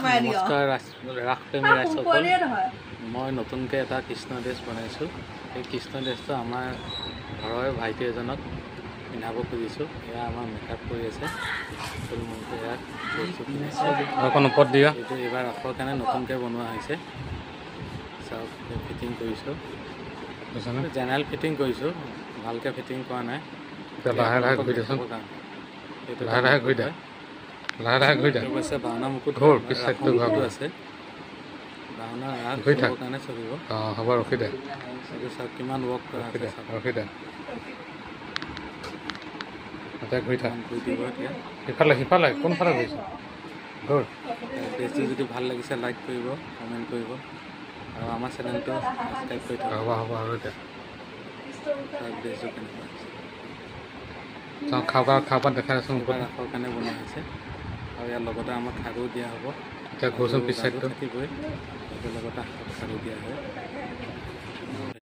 নমস্কাৰ ৰাসপ্ৰেমী ৰাইজসকল, মই নতুনকৈ এটা কৃষ্ণ ড্ৰেছ বনাইছোঁ। এই কৃষ্ণ ড্ৰেছটো আমাৰ ঘৰৰ ভাইটি এজনক পিন্ধাব খুজিছোঁ। এয়া আমাৰ মেকআপ কৰি আছে। এয়া ড্ৰেছটো পিন্ধাইছোঁ। অকণ ওপৰত দিয়া। এইটো এইবাৰ ৰাসৰ কাৰণে নতুনকৈ বনোৱা হৈছে। চাওক, ফিটিং কৰিছোঁ, জেনেৰেল ফিটিং কৰিছোঁ, ভালকৈ ফিটিং কৰা নাই। লাহে লাহে ঘূৰি দেচোন, লাহে লাহে ঘূৰি দে, লাহে লাহে ঘূৰি দে। আছে ভাওনা মুকুট, ঘূৰ, পিছ চাইডটো ঘূৰ আছে। ভাওনা ৰাস কৰিবৰ কাৰণে চলিব। অঁ, হ'ব, ৰখি দে। এইটো চাওক কিমান ৱৰ্ক কৰা আছে। ৰখি দে, এতিয়া ঘূৰি থাক। ঘূৰি দিব এতিয়া। সিফালে, সিফালে, কোনফালে ঘূৰিছ? ঘূৰ। ড্ৰেছটো যদি ভাল লাগিছে লাইক কৰিব, কমেণ্ট কৰিব আৰু আমাৰ চেনেলটো ছাবস্ক্ৰাইব কৰি থ'ব। হ'ব হ'ব, আৰু এতিয়া ড্ৰেছটো কেনেকুৱা হৈছে চাওঁ। খাবা খাবা, দেখাই আছোঁ। ৰাসৰ কাৰণে বনোৱা হৈছে আৰু ইয়াৰ লগতে আমাক খাৰু দিয়া হ'ব। এতিয়া ঘূৰচোন পিছ চাইডটো। থাকিবই, লগতে খাৰু দিয়া হয়।